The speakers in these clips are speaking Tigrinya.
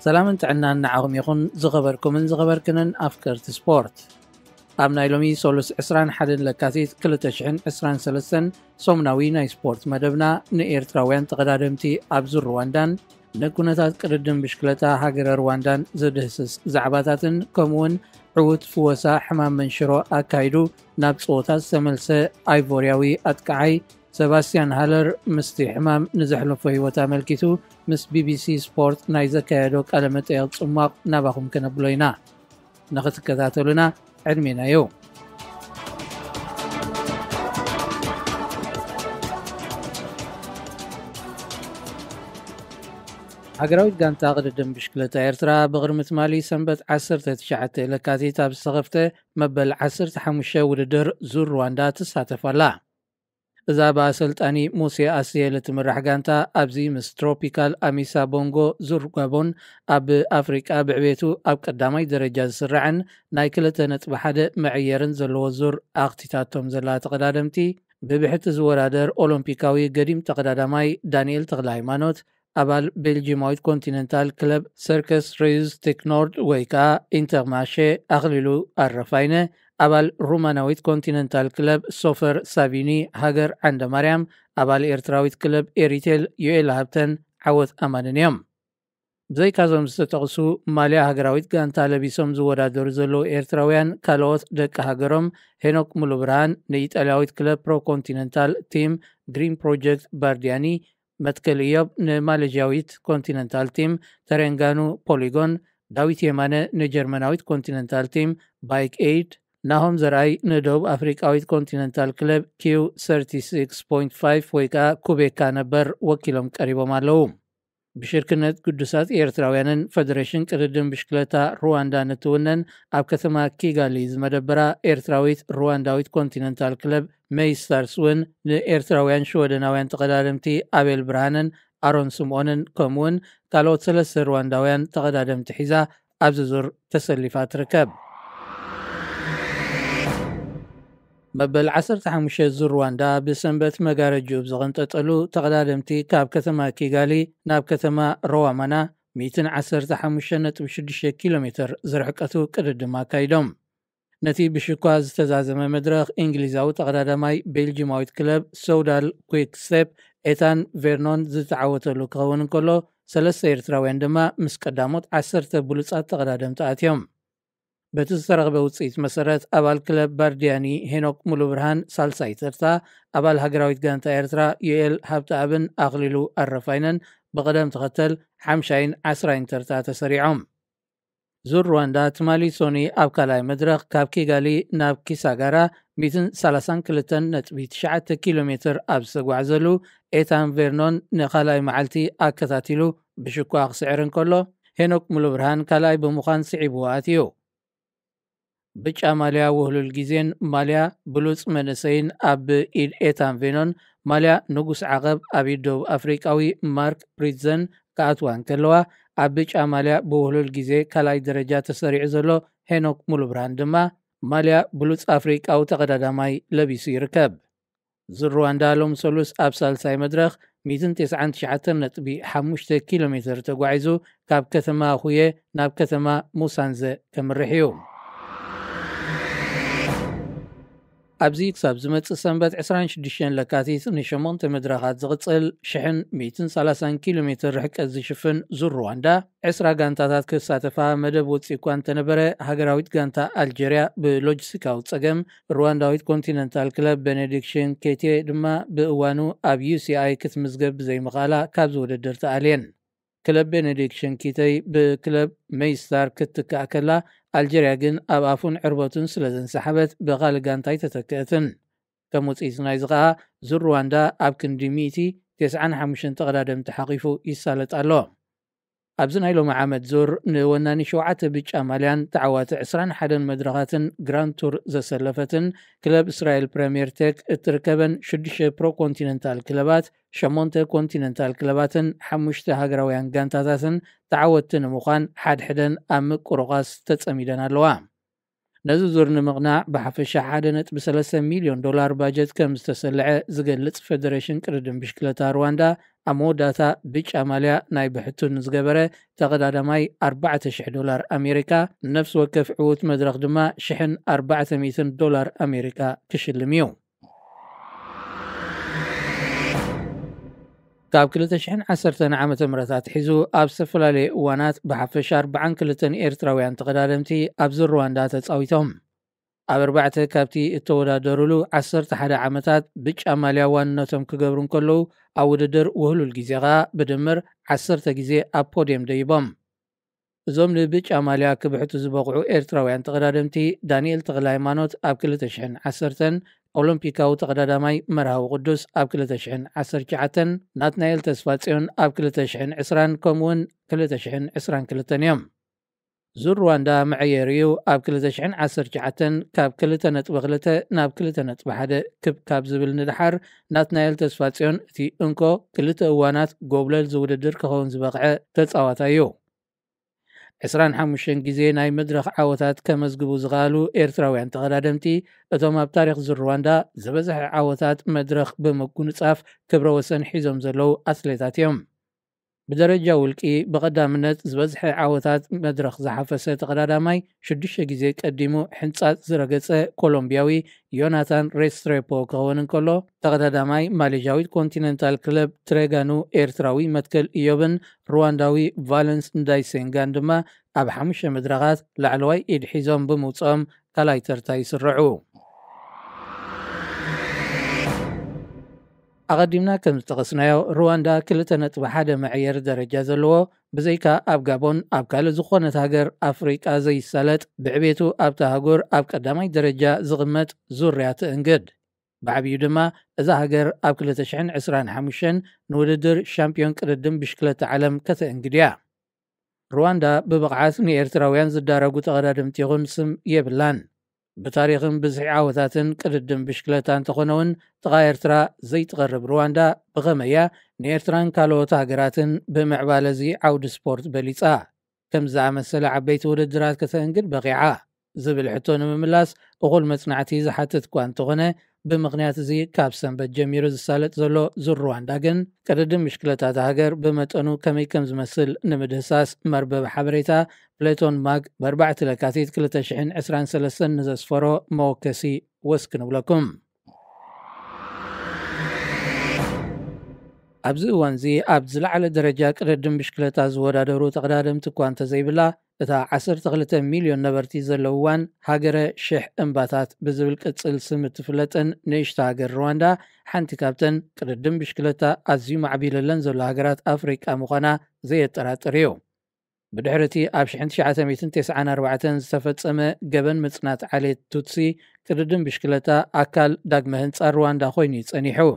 ሰላምን ጥዕናን ንዓኹም ይኹን፣ ዝኸበርኩምን ዝኸበርክንን ኣፍቀርቲ ስፖርት። ኣብ ናይ ሎሚ ሶሉስ ዕስራን ሓደን ለካቲት ክልተ ሽሕን ዕስራን ሰለስተን ሰሙናዊ ናይ ስፖርት መደብና፣ ንኤርትራውያን ተቐዳደምቲ ኣብ ዙር ሩዋንዳን ንኩነታት ቅድድም ብሽክለታ ሃገረ ሩዋንዳን ዘድህስስ ዛዕባታትን፣ ከምኡውን ዕዉት ፍወሳ ሕማም መንሽሮ ኣካይዱ ናብ ጸወታ ዝተመልሰ ኣይቮርያዊ ኣጥቃዓይ ሰባስቲያን ሃለር፣ ምስቲ ሕማም ንዘሕለፎ ህይወት ኣመልኪቱ ምስ ቢቢሲ ስፖርት ናይ ዘካየዶ ቃለ መጠየቕ ጽሟቕ ናባኹም ከነብሎ ኢና። ንኽትከታተሉና ዕድሜና እዩ። ሃገራዊት ጋንታ ቅድድም ብሽክለታ ኤርትራ ብቕድሚ ትማሊ ሰንበት ዓሰርተ ትሽዓተ ለካቲት ኣብ ዝተኸፍተ መበል ዓሰርተ ሓሙሽተ ውድድር ዙር ሩዋንዳ ትሳተፍ ኣላ። እዛ ብኣሰልጣኒ ሙሴ ኣስየለ ትምራሕ ጋንታ ኣብዚ ምስ ትሮፒካል ኣሚሳ ቦንጎ ዙር ጋቦን ኣብ ኣፍሪቃ ብዕቤቱ ኣብ ቀዳማይ ደረጃ ዝስራዕን ናይ ክልተ ነጥቢ ሓደ መዐየርን ዘለዎ ዙር ኣኽቲታቶም ዘላ ተቐዳደምቲ፣ ብብሕቲ ዝወዳደር ኦሎምፒካዊ ገዲም ተቐዳዳማይ ዳንኤል ተኽለ ሃይማኖት፣ ኣባል ቤልጂማዊት ኮንቲነንታል ክለብ ሰርከስ ሬዩዝ ቴክኖርድ ወይ ከኣ ኢንተርማሼ ኣኽሊሉ ኣረፋይነ፣ ኣባል ሩማናዊት ኮንቲነንታል ክለብ ሶፈር ሳቪኒ ሃገር ዓንደ ማርያም፣ ኣባል ኤርትራዊት ክለብ ኤሪቴል ዮኤል ሃብተን ዓወት ኣማንን እዮም። ብዘይካዞም ዝተጠቕሱ፣ ማልያ ሃገራዊት ጋንታ ለቢሶም ዝወዳደሩ ዘለዉ ኤርትራውያን ካልኦት ደቂ ሃገሮም፣ ሄኖክ ሙሉብርሃን ንኢጣልያዊት ክለብ ፕሮ ኮንቲነንታል ቲም ግሪን ፕሮጀክት ባርዲያኒ፣ መትከል ኢዮብ ንማሌዥያዊት ኮንቲነንታል ቲም ተሬንጋኑ ፖሊጎን፣ ዳዊት የማነ ንጀርመናዊት ኮንቲነንታል ቲም ባይክ ኤይድ፣ ናሆም ዘርኣይ ንደቡብ ኣፍሪቃዊት ኮንቲነንታል ክለብ ኪው ሰርቲ ሲክስ ፖይንት ፋይቭ ወይ ከኣ ኩቤካ ነበር ወኪሎም ቀሪቦም ኣለዉ። ብሽርክነት ግዱሳት ኤርትራውያንን ፈደሬሽን ቅድድም ብሽክለታ ሩዋንዳን እትውነን ኣብ ከተማ ኪጋሊ ዝመደበራ ኤርትራዊት ሩዋንዳዊት ኮንቲነንታል ክለብ ሜይ ስታርስ እውን ንኤርትራውያን ሽወደናውያን ተቐዳደምቲ ኣቤል ብርሃንን ኣሮን ስምኦንን ከምኡውን ካልኦት ሰለስተ ሩዋንዳውያን ተቐዳደምቲ ሒዛ ኣብዚ ዙር ተሰሊፋ ትርከብ። መበል ዓሰርተ ሓሙሽተ ዙር ሩዋንዳ ብሰንበት መጋረጅኡ ብዝቐንጠጠሉ፣ ተቐዳደምቲ ካብ ከተማ ኪጋሊ ናብ ከተማ ሮዋማና ሚእትን ዓሰርተ ሓሙሽተ ነጥቢ ሽዱሽተ ኪሎ ሜትር ዝርሕቀቱ ቅድድም ኣካይዶም። ነቲ ብሽኳ ዝተዛዘመ መድረኽ፣ እንግሊዛዊ ተቐዳዳማይ ቤልጂማዊት ክለብ ሶውዳል ኩክ ስቴፕ ኤታን ቬርኖን ዝተዓወተሉ ክኸውን እንከሎ፣ ሰለስተ ኤርትራውያን ድማ ምስ ቀዳሞት ዓሰርተ ብሉጻት ተቐዳደምቲ ኣትዮም። በቲ ዝተረኽበ ውጽኢት መሰረት፣ ኣባል ክለብ ባርዲያኒ ሄኖክ ሙሉብርሃን ሳልሳይ ተርታ፣ ኣባል ሃገራዊት ጋንታ ኤርትራ ዮኤል ሃብተኣብን ኣኽሊሉ ኣረፋይነን ብቕደም ተኸተል ሓምሻይን ዓስራይን ተርታ ተሰሪዖም። ዙር ሩዋንዳ ትማሊ ሶኒ ኣብ ካልኣይ መድረኽ ካብ ኪጋሊ ናብ ኪሳጋራ ሚእትን ሰላሳን ክልተን ነጥቢ ትሽዓተ ኪሎ ሜትር ኣብ ዝተጓዕዘሉ፣ ኤታን ቬርኖን ንኻልኣይ መዓልቲ ኣከታቲሉ ብሽኳ ክስዕር እንከሎ፣ ሄኖክ ሙሉብርሃን ካልኣይ ብምዃን ስዒብዎ ኣትዩ። ብጫ ማልያ ውህሉል ግዜን ማልያ ብሉጽ መንእሰይን ኣብ ኢድ ኤታን ቬኖን፣ ማልያ ንጉስ ዓቐብ ኣብ ኢድ ደቡብ ኣፍሪቃዊ ማርክ ፕሪትዘን ክኣትዋ እንከለዋ፣ ኣብ ብጫ ማልያ ብውህሉል ግዜ ካልኣይ ደረጃ ተሰሪዑ ዘሎ ሄኖክ ሙሉብርሃን ድማ ማልያ ብሉጽ ኣፍሪቃዊ ተቐዳዳማይ ለቢሱ ይርከብ። ዙር ሩዋንዳ ሎም ሰሉስ ኣብ ሳልሳይ መድረኽ ሚእትን ተስዓን ትሽዓተን ነጥቢ ሓሙሽተ ኪሎ ሜትር ተጓዒዙ ካብ ከተማ ሁየ ናብ ከተማ ሙሳንዘ ከምርሕ እዩ። ኣብዚ ክሳብ ዝመጽእ ሰንበት ዕስራን ሽዱሽተን ለካቲት ንሸሞንተ መድረኻት ዝቕጽል ሽሕን ሚእትን ሰላሳን ኪሎ ሜትር ርሕቀት ዝሽፍን ዙር ሩዋንዳ፣ ዕስራ ጋንታታት ክሳተፋ መደብ ወጺኡ እኳ እንተነበረ፣ ሃገራዊት ጋንታ ኣልጀርያ ብሎጂስቲካዊ ጸገም፣ ሩዋንዳዊት ኮንቲነንታል ክለብ ቤኔዲክሽን ኬቴ ድማ ብእዋኑ ኣብ ዩ ሲ ኣይ ክትምዝገብ ብዘይምኽኣላ ካብዚ ውድድር ተኣልየን። ክለብ ቤኔዲክሽን ኪተይ ብክለብ ሜይስታር ክትትካእ ከላ፣ ኣልጀርያ ግን ኣብ ኣፉን ዕርበቱን ስለ ዘንሰሓበት ብኻልእ ጋንታ ኣይተተክአትን። ከም ውጽኢት ናይዚ ኸኣ ዙር ሩዋንዳ ኣብ ክንዲ ሚእቲ ተስዓን ሓሙሽተን ተቐዳደምቲ ሓቒፉ ይሳለጥ ኣሎ። ኣብዚ ናይ ሎሚ ዓመት ዙር ንወናኒ ሸውዓተ ብጫ ማልያን ተዓዋቲ ዕስራን ሓደን መድረኻትን ግራንድ ቱር ዘሰለፈትን ክለብ እስራኤል ፕረምየር ቴክ እትርከበን ሽዱሽተ ፕሮ ኮንቲነንታል ክለባት፣ ሸሞንተ ኮንቲነንታል ክለባትን ሓሙሽተ ሃገራውያን ጋንታታትን ተዓወትቲ ንምዃን ሓድሕደን ኣብ ምቁርቋስ ተጸሚደን ኣለዋ። ነዚ ዙር ንምቕናዕ ብሓፈሻ ሓደ ነጥቢ ሰለስተ ሚልዮን ዶላር ባጀት ከም ዝተሰልዐ ዝገልጽ ፌደሬሽን ቅድድም ብሽክለታ ሩዋንዳ፣ ኣብ መወዳእታ ብጫ ማልያ ናይ ብሕቱ ንዝገበረ ተቐዳዳማይ ኣርባዕተ ሽሕ ዶላር ኣሜሪካ፣ ንነፍሲ ወከፍ ዕዉት መድረኽ ድማ ሽሕን ኣርባዕተ ሚእትን ዶላር ኣሜሪካ ክሽልም እዩ። ካብ ክልተ ሽሕን ዓሰርተን ዓመተ ምህረት ኣትሒዙ ኣብ ዝተፈላለየ እዋናት ብሓፈሻ ኣርባዓን ክልተን ኤርትራውያን ተቐዳደምቲ ኣብዚ ሩዋንዳ ተጻዊቶም። ኣብ ኣርባዕተ ካብቲ እተወዳደሩሉ ዓሰርተ ሓደ ዓመታት ብጫ ማልያ ዋንነቶም ክገብሩ እንከለዉ፣ ኣብ ውድድር ውህሉል ግዜ ኸኣ ብድምር ዓሰርተ ግዜ ኣብ ፖድየም ደይቦም። እዞም ንብጫ ማልያ ክብሕቱ ዝበቕዑ ኤርትራውያን ተቐዳደምቲ፣ ዳንኤል ተኽለ ሃይማኖት ኣብ ክልተ ሽሕን ዓሰርተን፣ ኦሎምፒካዊ ተቐዳዳማይ መርሃዊ ቅዱስ ኣብ ክልተ ሽሕን ዓሰርተ ትሽዓተን፣ ናትናኤል ተስፋጽዮን ኣብ ክልተ ሽሕን ዕስራን ከምኡውን ክልተ ሽሕን ዕስራን ክልተን እዮም። ዙር ሩዋንዳ መዐየሪኡ ኣብ ክልተ ሽሕን ዓሰርተ ትሽዓተን ካብ ክልተ ነጥቢ ክልተ ናብ ክልተ ነጥቢ ሓደ ክብ ካብ ዝብል ንደሓር፣ ናትናኤል ተስፋጽዮን እቲ እንኮ ክልተ እዋናት ጎብለል ዝውድድር ክኸውን ዝበቕዐ ተጻዋታይ እዩ። ዕስራን ሓሙሽተን ግዜ ናይ መድረኽ ዓወታት ከመዝግቡ ዝኸኣሉ ኤርትራውያን ተቐዳደምቲ፣ እቶም ኣብ ታሪኽ ዙር ሩዋንዳ ዝበዝሐ ዓወታት መድረኽ ብምጉንጻፍ ክብረ ወሰን ሒዞም ዘለዉ ኣትሌታት እዮም። ብደረጃ ውልቂ ብቐዳምነት ዝበዝሐ ዓወታት መድረኽ ዝሓፈሰ ተቐዳዳማይ፣ ሽዱሽተ ግዜ ቀዲሙ ሕንጻጽ ዝረገጸ ኮሎምብያዊ ዮናታን ሬስትሬፖ ክኸውን እንከሎ፣ ተቐዳዳማይ ማሌዥያዊት ኮንቲነንታል ክለብ ትሬጋኑ ኤርትራዊ መትከል ኢዮብን ሩዋንዳዊ ቫለንስ እንዳይሴንጋን ድማ ኣብ ሓሙሽተ መድረኻት ላዕለዋይ ኢድ ሒዞም ብምውጽኦም ካልኣይ ተርታ ይስርዑ። ኣቐዲምና ከም ዝጠቐስናዮ፣ ሩዋንዳ ክልተ ነጥቢ ሓደ መዐየሪ ደረጃ ዘለዎ፣ ብዘይካ ኣብ ጋቦን ኣብ ካልእ ዝኾነት ሃገር ኣፍሪቃ ዘይሳለጥ፣ ብዕቤቱ ኣብታ ኣህጉር ኣብ ቀዳማይ ደረጃ ዝቕመጥ ዙርያ ትእንግድ። ብዓብዩ ድማ እዛ ሃገር ኣብ ክልተ ሽሕን ዕስራን ሓሙሽተን ንውድድር ሻምፒዮን ቅድድም ብሽክለታ ዓለም ከተእንግድ እያ። ሩዋንዳ ብብቕዓት ንኤርትራውያን ዝዳረጉ ተቐዳደምቲ ይኹን ስም የብላን። ብታሪኽን ብዝሒ ዓወታትን ቅድድም ብሽክለታ እንተኾነ እውን፣ ጥቓ ኤርትራ ዘይትቐርብ ሩዋንዳ ብኸመይ እያ ንኤርትራን ካልኦት ሃገራትን ብምዕባለ እዚ ዓውዲ ስፖርት በሊጻ? ከም ዝኣመሰለ ዓበይቲ ውድድራት ከተእንግድ በቒዓ? ዝብል ሕቶ ንምምላስ እኹል መጽናዕቲ ዝሓትት እኳ እንተኾነ፣ ብምኽንያት እዚ ካብ ሰንበት ጀሚሩ ዝሳለጥ ዘሎ ዙር ሩዋንዳ ግን፣ ቅድድም ብሽክለታ እታ ሃገር ብመጠኑ ከመይ ከም ዝመስል ንምድህሳስ፣ መርበብ ሓበሬታ ፍሌቶን ማግ ብኣርባዕተ ለካቲት ክልተ ሽሕን ዕስራን ሰለስተን ንዘስፈሮ መወከሲ ወስክ ንብለኩም። ኣብዚ እዋንዚ ኣብ ዝለዓለ ደረጃ ቅድድም ብሽክለታ ዝወዳደሩ ተቐዳደምቲ እኳ እንተዘይብላ፣ እታ ዓሰርተ ክልተ ሚልዮን ነበርቲ ዘለውዋን ሃገረ ሽሕ እምባታት ብዝብል ቅጽል ስም እትፍለጥን ንእሽቶ ሃገር ሩዋንዳ፣ ሓንቲ ካብተን ቅድድም ብሽክለታ ኣዝዩ ማዕቢለለን ዘሎ ሃገራት ኣፍሪቃ ምዃና ዘየጠራጥር እዩ። ብድሕሪ እቲ ኣብ ሽሕን ትሽዓተ ሚእትን ተስዓን ኣርባዕተን ዝተፈጸመ ገበን ምጽናት ዓሌት ቱትሲ፣ ቅድድም ብሽክለታ ኣካል ዳግመ ህንጻ ሩዋንዳ ኮይኑ እዩ ጸኒሑ።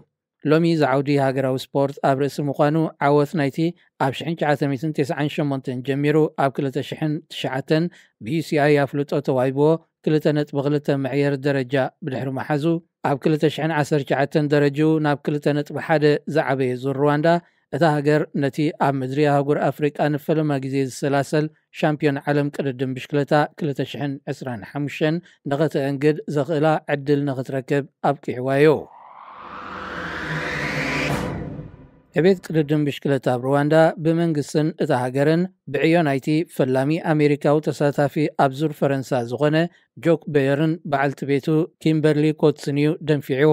ሎሚ እዚ ዓውዲ ሃገራዊ ስፖርት ኣብ ርእሲ ምዃኑ፣ ዓወት ናይቲ ኣብ ሽሕን ትሽዓተ ሚእትን ተስዓን ሸሞንተን ጀሚሩ ኣብ ክልተ ሽሕን ትሽዓተን ብዩሲኣይ ኣፍልጦ ተዋሂብዎ ክልተ ነጥቢ ክልተ መዕየሪ ደረጃ ብድሕሪ ምሓዙ፣ ኣብ ክልተ ሽሕን ዓሰርተ ትሽዓተን ደረጅኡ ናብ ክልተ ነጥቢ ሓደ ዝዓበየ ዙር ሩዋንዳ፣ እታ ሃገር ነቲ ኣብ ምድሪ ኣህጉር ኣፍሪቃ ንፈለማ ግዜ ዝሰላሰል ሻምፒዮን ዓለም ቅድድም ብሽክለታ ክልተ ሽሕን ዕስራን ሓሙሽተን ንኸተእንግድ ዘኽእላ ዕድል ንኽትረክብ ኣብቂዕዋ እዩ። ዕቤት ቅድድም ብሽክለታ ኣብ ሩዋንዳ ብመንግስትን እታ ሃገርን ብዕዮ ናይቲ ፈላሚ ኣሜሪካዊ ተሳታፊ ኣብ ዙር ፈረንሳ ዝኾነ ጆክ ቤየርን በዓልቲ ቤቱ ኪምበርሊ ኮትስን እዩ ደንፊዑ።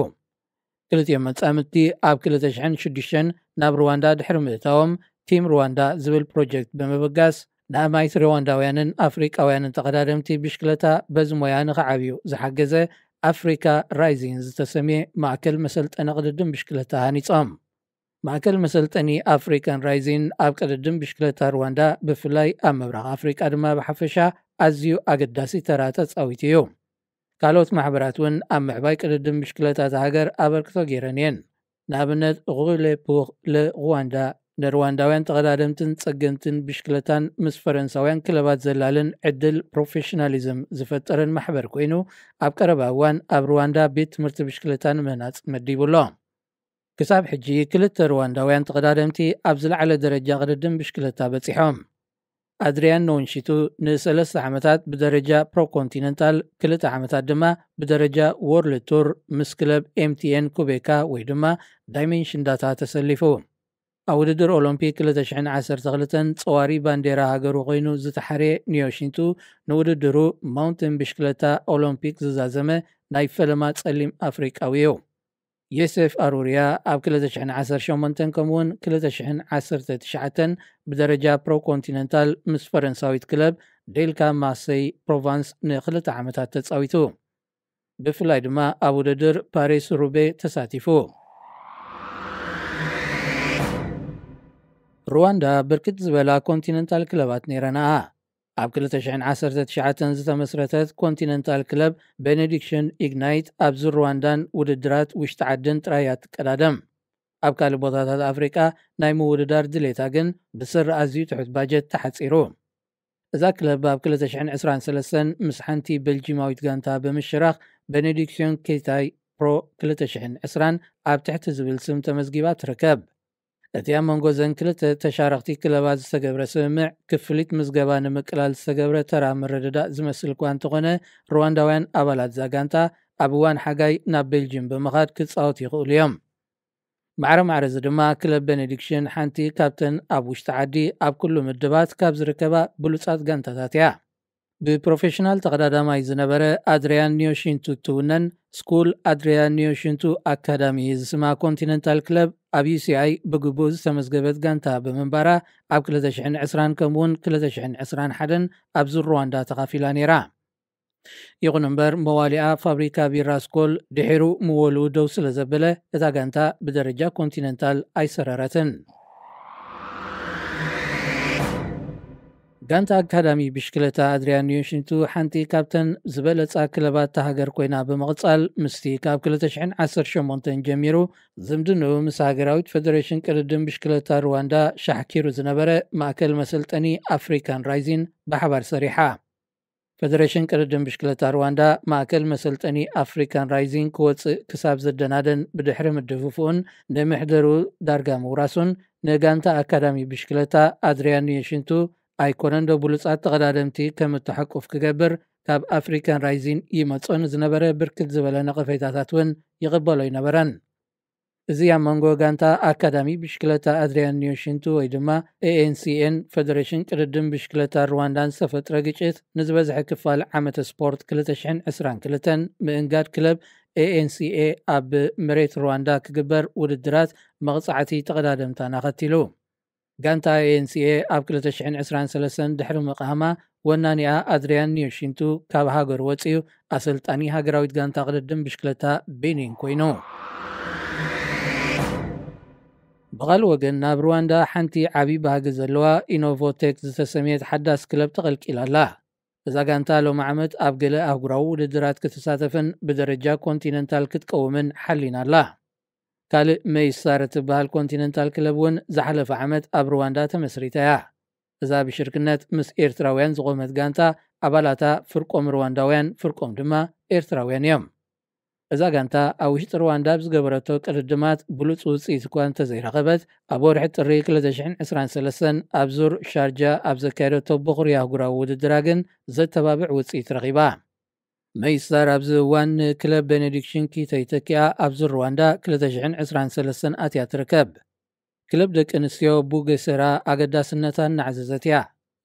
ክልቲኦም መጻምድቲ ኣብ ክልተ ሽሕን ሽዱሽተን ናብ ሩዋንዳ ድሕሪ ምእታዎም፣ ቲም ሩዋንዳ ዝብል ፕሮጀክት ብምብጋስ፣ ንኣማኢት ሩዋንዳውያንን ኣፍሪቃውያንን ተቐዳደምቲ ብሽክለታ በዚ ሞያ ንኽዓብዩ ዝሓገዘ ኣፍሪካ ራይዚንግ ዝተሰምየ ማእከል መሰልጠኒ ቅድድም ብሽክለታ ሃኒጾም። ማእከል መሰልጠኒ ኣፍሪካን ራይዚንግ ኣብ ቅድድም ብሽክለታ ሩዋንዳ ብፍላይ ኣብ ምብራቕ ኣፍሪቃ ድማ ብሓፈሻ ኣዝዩ ኣገዳሲ ተራ ተጻዊቱ እዩ። ካልኦት ማሕበራት እውን ኣብ ምዕባይ ቅድድም ብሽክለታ እታ ሃገር ኣበርክቶ ገይረን እየን። ንኣብነት፣ ሩሌ ፑር ለ ሩዋንዳ ንሩዋንዳውያን ተቐዳደምትን ጸገንትን ብሽክለታን ምስ ፈረንሳውያን ክለባት ዘላልን ዕድል ፕሮፌሽናሊዝም ዝፈጠረን ማሕበር ኮይኑ፣ ኣብ ቀረባ እዋን ኣብ ሩዋንዳ ቤት ትምህርቲ ብሽክለታ ንምህናጽ መዲቡ ኣሎ። ክሳብ ሕጂ ክልተ ሩዋንዳውያን ተቐዳደምቲ ኣብ ዝለዓለ ደረጃ ቅድድም ብሽክለታ በጺሖም። ኣድሪያን ኖንሺቱ ንሰለስተ ዓመታት ብደረጃ ፕሮ ኮንቲነንታል፣ ክልተ ዓመታት ድማ ብደረጃ ወርልድ ቱር ምስ ክለብ ኤምቲኤን ኩቤካ ወይ ድማ ዳይሜንሽን ዳታ ተሰሊፉ። ኣብ ውድድር ኦሎምፒክ ክልተ ሽሕን ዓሰርተ ክልተን ጸዋሪ ባንዴራ ሃገሩ ኮይኑ ዝተሓርየ ኒዮሺንቱ፣ ንውድድሩ ማውንቴን ብሽክለታ ኦሎምፒክ ዝዛዘመ ናይ ፈለማ ጸሊም ኣፍሪቃዊ እዩ። ዮሴፍ ኣሩርያ ኣብ ክልተ ሽሕን ዓሰርተ ሸሞንተን ከምኡውን ክልተ ሽሕን ዓሰርተ ትሽዓተን ብደረጃ ፕሮ ኮንቲነንታል ምስ ፈረንሳዊት ክለብ ዴልካ ማሰይ ፕሮቫንስ ንክልተ ዓመታት ተጻዊቱ። ብፍላይ ድማ ኣብ ውድድር ፓሪስ ሩቤ ተሳቲፉ። ሩዋንዳ ብርክት ዝበላ ኮንቲነንታል ክለባት ነይረናኣ። ኣብ ክልተ ሽሕን ዓሰርተ ትሽዓተን ዝተመስረተት ኮንቲነንታል ክለብ ቤኔዲክሽን ኢግናይት ኣብዚ ሩዋንዳን ውድድራት ውሽጢ ዓድን ጥራይ እያ ትቀዳደም። ኣብ ካልእ ቦታታት ኣፍሪቃ ናይ ምውድዳር ድሌታ ግን ብስር ኣዝዩ ትሑት ባጀት ተሓጺሩ። እዛ ክለብ ኣብ ክልተ ሽሕን ዕስራን ሰለስተን ምስ ሓንቲ ቤልጂማዊት ጋንታ ብምሽራኽ ቤኔዲክሽን ኬታይ ፕሮ ክልተ ሽሕን ዕስራን ኣብ ትሕቲ ዝብል ስም ተመዝጊባ ትርከብ። እቲ ኣብ መንጎ ዘን ክልተ ተሻረኽቲ ክለባት ዝተገብረ ስምምዕ ክፍሊት ምዝገባ ንምቅላል ዝተገብረ ተራ ምርድዳእ ዝመስል እኳ እንተኾነ፣ ሩዋንዳውያን ኣባላት እዛ ጋንታ ኣብ እዋን ሓጋይ ናብ ቤልጅም ብምኻድ ክጻወቱ ይኽእሉ እዮም። ማዕረ ማዕረ እዚ ድማ ክለብ ቤኔዲክሽን ሓንቲ ካብተን ኣብ ውሽጢ ዓዲ ኣብ ኩሉ ምድባት ካብ ዝርከባ ብሉጻት ጋንታታት እያ። ብፕሮፌሽናል ተቐዳዳማይ ዝነበረ ኣድሪያን ኒዮሺንቱ እትውነን ስኩል ኣድሪያን ኒዮሺንቱ ኣካዳሚ ዝስማ ኮንቲነንታል ክለብ ኣብ ዩሲኣይ ብግቡእ ዝተመዝገበት ጋንታ ብምንባራ ኣብ ክልተ ሽሕን ዕስራን ከምኡውን ክልተ ሽሕን ዕስራን ሓደን ኣብዚ ሩዋንዳ ተኻፊላ ነይራ። ይኹን እምበር መዋሊኣ ፋብሪካ ቢራ ስኮል ድሒሩ ምወልኡ ደው ስለ ዘበለ እታ ጋንታ ብደረጃ ኮንቲነንታል ኣይሰረረትን። ጋንታ ኣካዳሚ ብሽክለታ ኣድሪያን ኒዮሺንቱ ሓንቲ ካብተን ዝበለጻ ክለባት እታ ሃገር ኮይና ብምቕጻል ምስቲ ካብ ክልተ ሽሕን ዓሰርተ ሸሞንተን ጀሚሩ ዝምድንኡ ምስ ሃገራዊት ፈደሬሽን ቅድድም ብሽክለታ ሩዋንዳ ሻሕኪሩ ዝነበረ ማእከል መሰልጠኒ ኣፍሪካን ራይዚን ብሓባር ሰሪሓ። ፈደሬሽን ቅድድም ብሽክለታ ሩዋንዳ ማእከል መሰልጠኒ ኣፍሪካን ራይዚን ክወጽእ ክሳብ ዘደናደን ብድሕሪ ምድፍፍኡን ንምሕደሩ ዳርጋ ምውራሱን ንጋንታ ኣካዳሚ ብሽክለታ ኣድሪያን ኒዮሺንቱ ኣይኮነን ዶ ብሉጻት ተቐዳደምቲ ከም እተሐቁፍ ክገብር ካብ ኣፍሪካን ራይዚን ይመጾ ንዝነበረ ብርክት ዝበለ ነቐፌታታት እውን ይቕበሎ ኣይነበረን። እዚ ኣብ መንጎ ጋንታ ኣካዳሚ ብሽክለታ ኣድሪያን ኒዮሺንቱ ወይ ድማ ኤኤንሲኤን ፈደሬሽን ቅድድም ብሽክለታ ሩዋንዳን ዝተፈጥረ ግጭት ንዝበዝሐ ክፋል ዓመተ ስፖርት ክልተ ሽሕን ዕስራን ክልተን ምእንጋድ ክለብ ኤኤንሲኤ ኣብ መሬት ሩዋንዳ ክግበር ውድድራት መቕጻዕቲ ተቐዳደምታን ኣኸቲሉ። ጋንታ ኤንሲኤ ኣብ ክልተ ሽሕን ዕስራን ሰለስተን ድሕሪ ምቕሃማ፣ ወናኒኣ ኣድሪያን ኒዮሺንቱ ካብ ሃገሩ ወጺኡ ኣሰልጣኒ ሃገራዊት ጋንታ ቅድድም ብሽክለታ ቤኒን ኮይኑ። ብኻልእ ወገን፣ ናብ ሩዋንዳ ሓንቲ ዓቢ ባህጊ ዘለዋ ኢኖቮቴክ ዝተሰምየት ሓዳስ ክለብ ተቐልቂላ ኣላ። እዛ ጋንታ ሎሚ ዓመት ኣብ ገለ ኣህጉራዊ ውድድራት ክትሳተፍን ብደረጃ ኮንቲነንታል ክትቀውምን ሓሊና ኣላ። ካልእ መይሳር እትበሃል ኮንቲነንታል ክለብ እውን ዝሓለፈ ዓመት ኣብ ሩዋንዳ ተመስሪታ እያ። እዛ ብሽርክነት ምስ ኤርትራውያን ዝቖመት ጋንታ፣ ኣባላታ ፍርቆም ሩዋንዳውያን፣ ፍርቆም ድማ ኤርትራውያን እዮም። እዛ ጋንታ ኣብ ውሽጢ ሩዋንዳ ኣብ ዝገበረቶ ቅድድማት ብሉጽ ውጽኢት እኳ እንተዘይረኸበት፣ ኣብ ወርሒ ጥሪ ክልተ ሽሕን ዕስራን ሰለስተን ኣብ ዙር ሻርጃ ኣብ ዘካየደቶ በኹሪ ኣህጉራዊ ውድድራ ግን ዘተባብዕ ውጽኢት ረኺባ። መይሳር ኣብዚ እዋን ንክለብ ቤኔዲክሽን ኪተይ ተኪኣ ኣብ ዙር ሩዋንዳ ክልተ ሽሕን ዕስራን ሰለስተን ኣትያ ትርከብ። ክለብ ደቂ ኣንስትዮ ቡጌሰራ ኣገዳስነታ እናዓዘዘት እያ።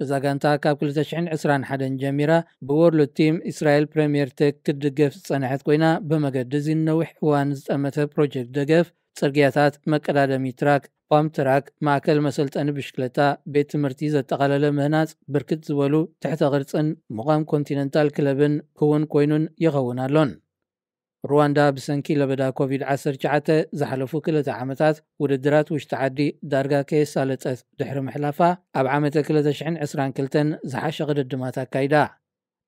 እዛ ጋንታ ካብ ክልተ ሽሕን ዕስራን ሓደን ጀሚራ ብወርልድ ቲም እስራኤል ፕሬምየር ቴክ ክትድገፍ ዝጸንሐት ኮይና፣ ብመገዲ እዚ ንነዊሕ እዋን ዝጠመተ ፕሮጀክት ደገፍ፣ ጽርግያታት፣ መቀዳደሚ ትራክ፣ ፓምፕ ትራክ፣ ማእከል መሰልጠኒ ብሽክለታ፣ ቤት ትምህርቲ ዘጠቓለለ ምህናጽ ብርክት ዝበሉ ትሕተ ቅርጽን ምዃም ኮንቲነንታል ክለብን ክውን ኮይኑን ይኸውን ኣሎን። ሩዋንዳ ብሰንኪ ለበዳ ኮቪድ ዓሰርተ ትሽዓተ ዝሓለፉ ክልተ ዓመታት ውድድራት ውሽጢ ዓዲ ዳርጋ ከየሳለጠት ድሕሪ ምሕላፋ፣ ኣብ ዓመተ ክልተ ሽሕን ዕስራን ክልተን ዝሓሸ ቅድድማት ኣካይዳ።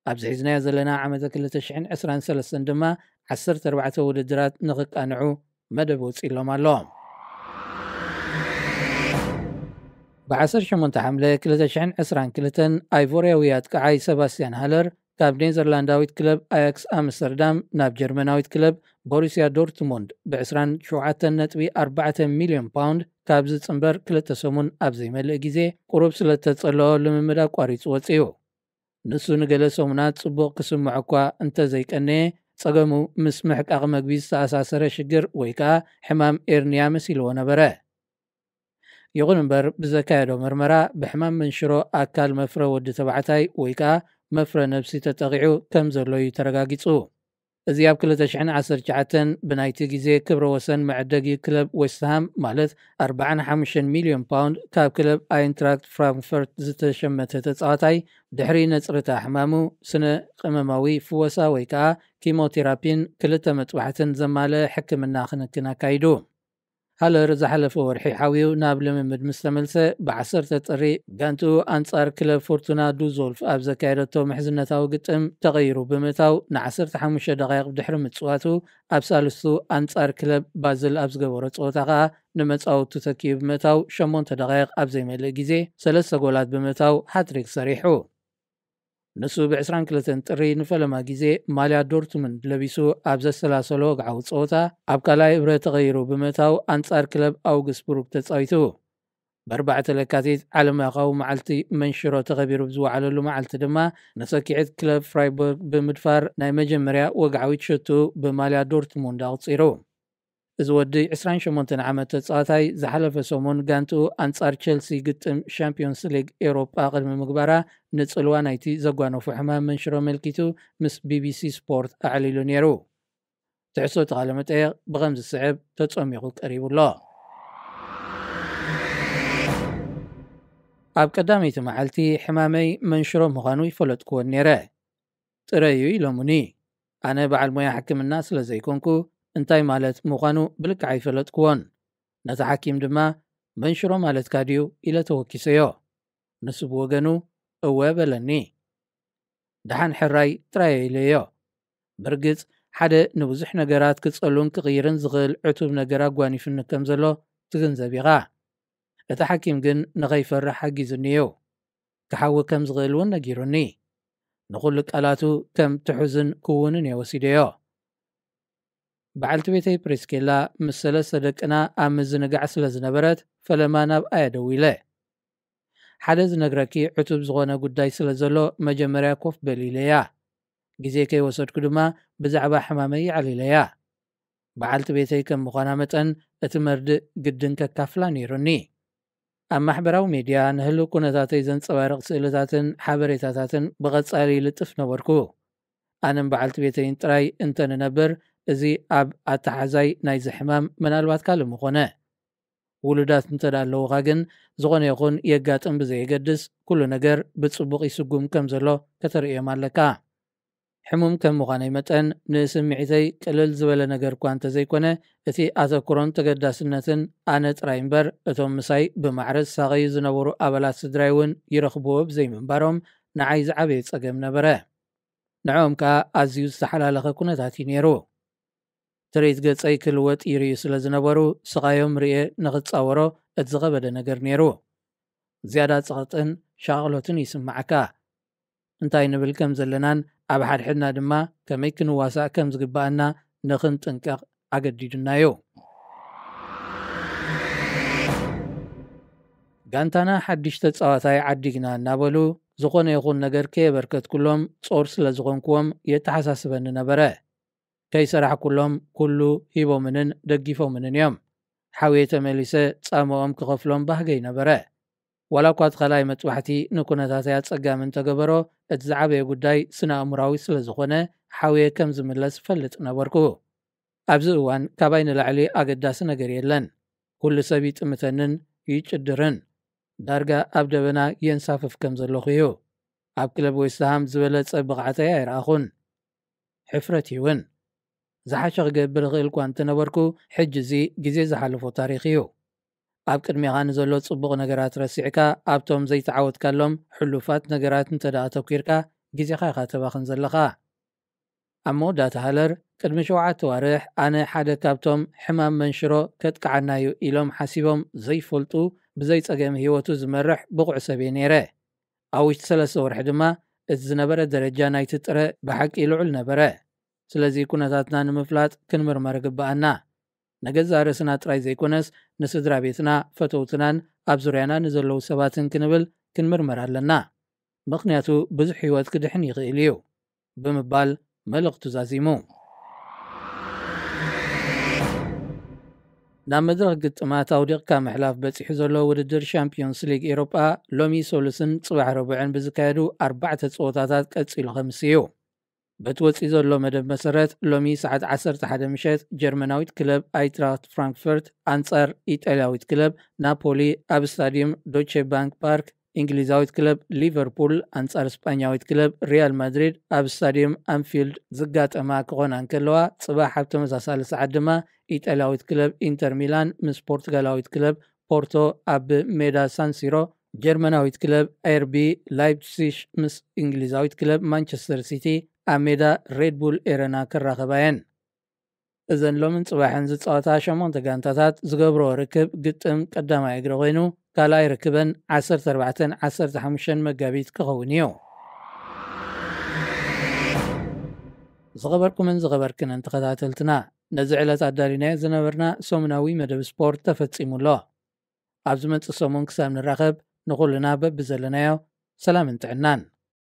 ኣብዚ ሒዝናዮ ዘለና ዓመተ ክልተ ሽሕን ዕስራን ሰለስተን ድማ ዓሰርተ ኣርባዕተ ውድድራት ንኽቃንዑ መደብ ወጺሎም ኣሎ። ብ ዓሰርተ ሸሞንተ ሓምለ ክልተ ሽሕን ዕስራን ክልተን ኣይቮርያዊ ኣጥቃዓይ ሰባስቲያን ሃለር ካብ ኔዘርላንዳዊት ክለብ ኣያክስ ኣምስተርዳም ናብ ጀርመናዊት ክለብ ቦሩስያ ዶርትሙንድ ብ27.4 ሚልዮን ፓውንድ ካብ ዝጽንበር ክልተ ሰሙን ኣብ ዘይመልእ ግዜ፣ ቁሩብ ስለ እተጸለኦ ልምምድ ኣቋሪጹ ወጺኡ። ንሱ ንገለ ሰሙናት ጽቡቕ ክስምዖ እኳ እንተ ዘይቀነየ፣ ጸገሙ ምስ ምሕቃቕ መግቢ ዝተኣሳሰረ ሽግር ወይ ከኣ ሕማም ኤርንያ መሲልዎ ነበረ። ይኹን እምበር፣ ብዘካየዶ መርመራ ብሕማም መንሽሮ ኣካል መፍረ ወዲ ተባዕታይ ወይ ከኣ መፍረ ነብሲ ተጠቒዑ ከም ዘሎ እዩ ተረጋጊጹ። እዚ ኣብ ክልተ ሽሕን ዓሰርተ ትሽዓተን ብናይቲ ግዜ ክብረ ወሰን መዐደጊ ክለብ ዌስትሃም፣ ማለት ኣርባዓን ሓሙሽተን ሚልዮን ፓውንድ፣ ካብ ክለብ ኣይንትራክት ፍራንክፈርት ዝተሸመተ ተጻዋታይ፣ ድሕሪ ነጽርታ ሕማሙ፣ ስነ ቅመማዊ ፍወሳ ወይ ከኣ ኪሞቴራፒን ክልተ መጥባሕትን ዘማልአ ሕክምና ክንክን ኣካይዱ። ሃለር ዝሓለፈ ወርሒ ሓውዩ ናብ ልምምድ ምስ ተመልሰ፣ ብ10 ጥሪ ጋንትኡ ኣንጻር ክለብ ፎርቱና ዱዞልፍ ኣብ ዘካየደቶ ምሕዝነታዊ ግጥም ተቐይሩ ብምእታው፣ ን15 ደቓይቕ ድሕሪ ምጽዋቱ፣ ኣብ ሳልስቱ ኣንጻር ክለብ ባዝል ኣብ ዝገበሮ ጸወታ ከኣ ንመጻወቱ ተኪኡ ብምእታው፣ ሸሞንተ ደቓይቕ ኣብ ዘይመልእ ግዜ ሰለስተ ጎላት ብምእታው ሃትሪክ ሰሪሑ። ንሱ ብ22 ጥሪ ንፈለማ ግዜ ማልያ ዶርትሙንድ ለቢሱ ኣብ ዘሰላሰሎ ወግዓዊ ጸወታ፣ ኣብ ካልኣይ እብረ ተቐይሩ ብምእታው ኣንጻር ክለብ ኣውግስቡርግ ተጻዊቱ። ብ4 ለካቲት ዓለምለኻዊ መዓልቲ መንሽሮ ተኸቢሩ ብዝወዓለሉ መዓልቲ ድማ፣ ንሰኪዔት ክለብ ፍራይቡርግ ብምድፋር ናይ መጀመርያ ወግዓዊት ሸቱ ብማልያ ዶርትሙንድ ኣቑጺሩ። እዚ ወዲ ዕስራን ሸሞንተን ዓመት ተጻዋታይ ዝሓለፈ ሰሙን ጋንትኡ ኣንጻር ቸልሲ ግጥም ሻምፒዮንስ ሊግ ኤውሮጳ ቅድሚ ምግባራ፣ ንጽልዋ ናይቲ ዘጓነፎ ሕማም መንሽሮ ኣመልኪቱ ምስ ቢቢሲ ስፖርት ኣዕሊሉ ነይሩ። ትሕዝቶ እቲ ቃለ መጠየቕ ብኸም ዝስዕብ ተጸሚቑ ቀሪቡ ኣሎ። ኣብ ቀዳመይቲ መዓልቲ ሕማመይ መንሽሮ ምዃኑ ይፈለጥኩዎን ነይረ። ጥረ እዩ ኢሎሙኒ። ኣነ በዓል ሞያ ሕክምና ስለ ዘይኮንኩ፣ እንታይ ማለት ምዃኑ ብልክዕ ኣይፈለጥኩዎን። ነቲ ሓኪም ድማ፣ "መንሽሮ ማለትካ ድዩ?" ኢለ ተወኪሰዮ። ንሱ ብወገኑ፣ "እወ" በለኒ። ደሓን ሕራይ ጥራይ ኢለዮ። ብርግጽ፣ ሓደ ንብዙሕ ነገራት ክጸሉን ክቕይርን ዝኽእል ዕቱብ ነገር ኣጓኒፉኒ ከም ዘሎ ትግንዘብ ኢኻ። እቲ ሓኪም ግን ንኸይፈርሕ ሓጊዙኒ እዩ። ክሓዊ ከም ዝኽእል እውን ነጊሩኒ። ንኹሉ ቃላቱ ከም ትሑዝን ክውንን እየ ወሲደዮ። በዓልቲ ቤተይ ፕሪስኬላ ምስ ሰለስተ ደቅና ኣብ ምዝንጋዕ ስለ ዝነበረት፣ ፈለማ ናብኣ እየ ደዊለ። ሓደ ዝነግረኪ ዕቱብ ዝኾነ ጉዳይ ስለ ዘሎ፣ መጀመርያ ኮፍ በሊ ኢለያ። ግዜ ከይወሰድኩ ድማ ብዛዕባ ሕማመይ የዕሊለያ። በዓልቲ ቤተይ ከም ምዃና መጠን፣ እቲ መርድእ ግድን ከካፍላ ነይሩኒ። ኣብ ማሕበራዊ ሜድያ ንህሉው ኩነታተይ ዘንጸባርቕ ስእልታትን ሓበሬታታትን ብቐጻሊ ይልጥፍ ነበርኩ። ኣነን በዓልቲ ቤተይን ጥራይ እንተ ንነብር፣ እዚ ኣብ ኣተሓዛይ ናይዚ ሕማም ምናልባት ካልእ ምኾነ። ውሉዳት እንተ ደኣ ኣለዉኻ ግን፣ ዝኾነ ይኹን የጋጥም ብዘየገድስ፣ ኩሉ ነገር ብጽቡቕ ይስጉም ከም ዘሎ ከተርእዮም ኣለካ። ሕሙም ከም ምዃነይ መጠን፣ ንስምዒተይ ቅልል ዝበለ ነገር እኳ እንተ ዘይኮነ፣ እቲ ኣተኩሮን ተገዳስነትን ኣነ ጥራይ እምበር፣ እቶም ምሳይ ብማዕረ ዝሳቐዩ ዝነበሩ ኣባላት ስድራይ እውን ይረኽብዎ ብዘይምንባሮም፣ ንዓይ ዝዓበየ ጸገም ነበረ። ንዕኦም ከኣ ኣዝዩ ዝተሓላለኸ ኩነታት እዩ ነይሩ። ትርኢት ገጸይ ክልወጥ ይርእዩ ስለ ዝነበሩ፣ ስቓዮም ርእየ ንኽጻወሮ እቲ ዝኸበደ ነገር ነይሩ። ዝያዳ ጸቕጥን ሻቕሎትን ይስምዓካ። እንታይ ንብል ከም ዘለናን ኣብ ሓድሕድና ድማ ከመይ ክንዋሳእ ከም ዝግብኣና ንኽንጥንቀቕ ኣገዲዱና እዩ። ጋንታና ሓድሽ ተጻዋታይ ዓዲግና እናበሉ፣ ዝኾነ ይኹን ነገር ከየበርከትኩሎም ጾር ስለ ዝኾንኩዎም የተሓሳስበኒ ነበረ። ከይሰራሕኩሎም ኩሉ ሂቦምንን ደጊፎምንን እዮም። ሓውየ ተመሊሰ ጻምኦም ክኸፍሎም ባህገይ ነበረ። ዋላ እኳ እቲ ካልኣይ መጥባሕቲ ንኩነታተይ ኣጸጋሚ እንተገበሮ፣ እቲ ዝዓበየ ጉዳይ ስነ ኣእምራዊ ስለ ዝኾነ፣ ሓውየ ከም ዝምለስ እፈልጥ ነበርኩ። ኣብዚ እዋን ካባይ ንላዕሊ ኣገዳሲ ነገር የለን። ኩሉ ሰብ ይጥምተንን ይጭድርን። ዳርጋ ኣብ ደበና የንሳፍፍ ከም ዘለኹ እዩ። ኣብ ክለብ ዌስትሃም ዝበለጸ ብቕዓተይ ኣይረኣኹን። ሕፍረት እዩ እውን። ዝሓሸ ክገብር እኽእል እኳ እንተነበርኩ፣ ሕጂ እዚ ግዜ ዝሓለፎ ታሪኽ እዩ። ኣብ ቅድሜኻ ንዘሎ ጽቡቕ ነገራት ረሲዕካ፣ ኣብቶም ዘይተዓወትካሎም ሕሉፋት ነገራት እንተ ደኣ ኣተኲርካ፣ ግዜኻ ኢኻ ተባኽን ዘለኻ። ኣብ መወዳእታ ሃለር፣ ቅድሚ ሸውዓተ ኣዋርሕ፣ ኣነ ሓደ ካብቶም ሕማም መንሽሮ ከጥቅዓና እዩ ኢሎም ሓሲቦም ዘይፈልጡ፣ ብዘይ ጸገም ህይወቱ ዝመርሕ ብቑዕ ሰብ እየ ነይረ። ኣብ ውሽጢ ሰለስተ ወርሒ ድማ፣ እቲ ዝነበረ ደረጃ ናይቲ ጥረ ብሓቂ ልዑል ነበረ። ስለዚ ኩነታትና ንምፍላጥ ክንምርመር ግብኣና። ንገዛእ ርእስና ጥራይ ዘይኮነስ፣ ንስድራ ቤትና፣ ፈተውትናን ኣብ ዙርያና ንዘለዉ ሰባትን ክንብል ክንምርመር ኣለና። ምኽንያቱ ብዙሕ ህይወት ክድሕን ይኽእል እዩ፣ ብምባል መልእኽቱ ዛዚሙ። ናብ መድረኽ ግጥማት ኣውዲቕካ ምሕላፍ በጺሑ ዘሎ ውድድር ሻምፒዮንስ ሊግ ኤሮጳ፣ ሎሚ ሶሉስን ጽባሕ ረቡዕን ብዝካየዱ ኣርባዕተ ጸወታታት ቀጺሉ ከምስ እዩ። በቲ ወጺኡ ዘሎ መደብ መሰረት፣ ሎሚ ሰዓት ዓሰርተ ሓደ ምሸት ጀርመናዊት ክለብ ኣይትራክት ፍራንክፈርት ኣንጻር ኢጣልያዊት ክለብ ናፖሊ ኣብ ስታዲየም ዶቼ ባንክ ፓርክ፣ እንግሊዛዊት ክለብ ሊቨርፑል ኣንጻር ስጳኛዊት ክለብ ሪያል ማድሪድ ኣብ ስታዲየም ኣንፊልድ ዝጋጠማ ክኾና እንከለዋ፣ ጽባሕ ኣብ ተመሳሳሊ ሰዓት ድማ ኢጣልያዊት ክለብ ኢንተር ሚላን ምስ ፖርቱጋላዊት ክለብ ፖርቶ ኣብ ሜዳ ሳንሲሮ፣ ጀርመናዊት ክለብ ኤርቢ ላይፕሲሽ ምስ እንግሊዛዊት ክለብ ማንቸስተር ሲቲ ኣብ ሜዳ ሬድቡል ኤረና ክራኸባ እየን። እዘን ሎምን ጽባሕን ዝጻወታ ሸሞንተ ጋንታታት ዝገብርኦ ርክብ ግጥም ቀዳማይ እግሪ ኮይኑ፣ ካልኣይ ርክበን ዓሰርተ ኣርባዕተን ዓሰርተ ሓሙሽተን መጋቢት ክኸውን እዩ። ዝኸበርኩምን ዝኸበርክንን ተኸታተልትና፣ ነዚ ዕለት ኣዳሊናዮ ዝነበርና ሰሙናዊ መደብ ስፖርት ተፈጺሙ ኣሎ። ኣብ ዝመጽእ ሰሙን ክሳብ ንራኸብ፣ ንኹልና በብዘለናዮ ሰላምን ጥዕናን።